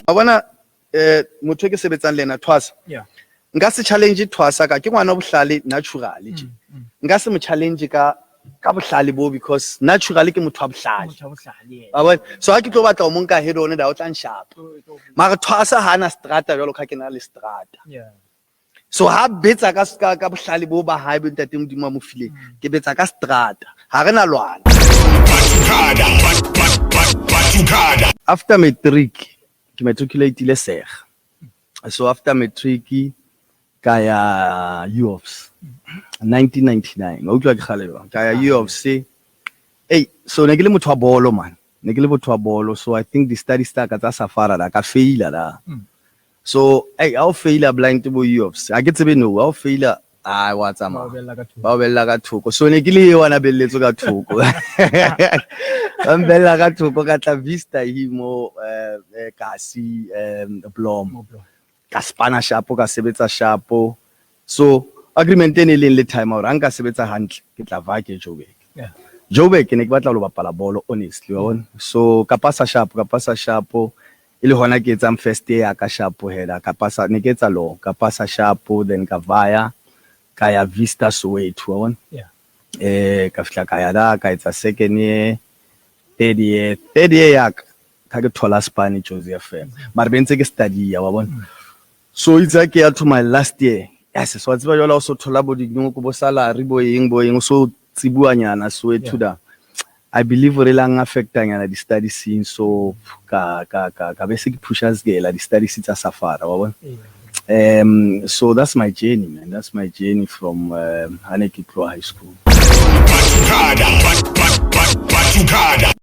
Wa bona, motho e ke sebetsang le ena, Thwasa. Nka se challenge Thwasa ka ke ngwana wa bohlale naturally tje. Nka se mo challenge ka bohlale bo, because naturally ke motho wa bohlale. Motho wa bohlale yena. Wa bona? So ha ke tlo batla ho mo nka head on, da o tla nshapa. Mara Thwasa ha ana strata jwalo ka ke na le strata. So ha betsa ka bohlale bo ba hae bo ntate Modimo a mo fileng, ke betsa ka strata. Ha re na lwana. After matric, ke matriculate sega. So after matric ka ya U of C 1999. Wa utlwa ke kgale jwang? Ka ya U of C. Hey, so ne ke le motho wa bolo, man. Ne ke le motho wa bolo, so I think the studies tsa ka tsa safara la ka faila la. So, hey, ha o faila blind bo U of C. Ha ke tsebe no, ha o faila, ai, wa Ba o tsamaya. bella ka thoko. Ba o bella ka thoko. So ne ke le eo ana belletswe ka thoko. Ba mbella ka thoko, ka tla Vista hi mo kasi Blom. Mo Blom. Ka spana shapo, ka sebetsa shapo. So agreement e ne leng le time hore ha nka sebetsa hantle ke tla va ke Joburg. Joburg ke ne ke batla ho lo bapala bolo, honestly, wa bona. So ka pasa shapo, ka pasa shapo, e le hona ke etsang first year ya ka shapo hela, ka pasa, ne ke etsa law, ka pasa shapo, then ka vaya ka ya Vista Soweto, wa bona. Ka fihla ka ya la, ka etsa second year, third year, third year ya ka ka ke thola spani Jozi FM, mara be ntse ke study, wa bona. So itse ha ke ya to my last year, yes, so wa tseba jwale ha o so thola bo dinyoko, bo salary, bo eng bo eng, o so tsibuwanyana Soweto da. I believe re lang affecta nyana di study scene, so ka be se ke pusha skela di studies tsa safara, wa bona. So that's my journey, man. That's my journey from ha ne ke tloha high school. Batukada. Batukada.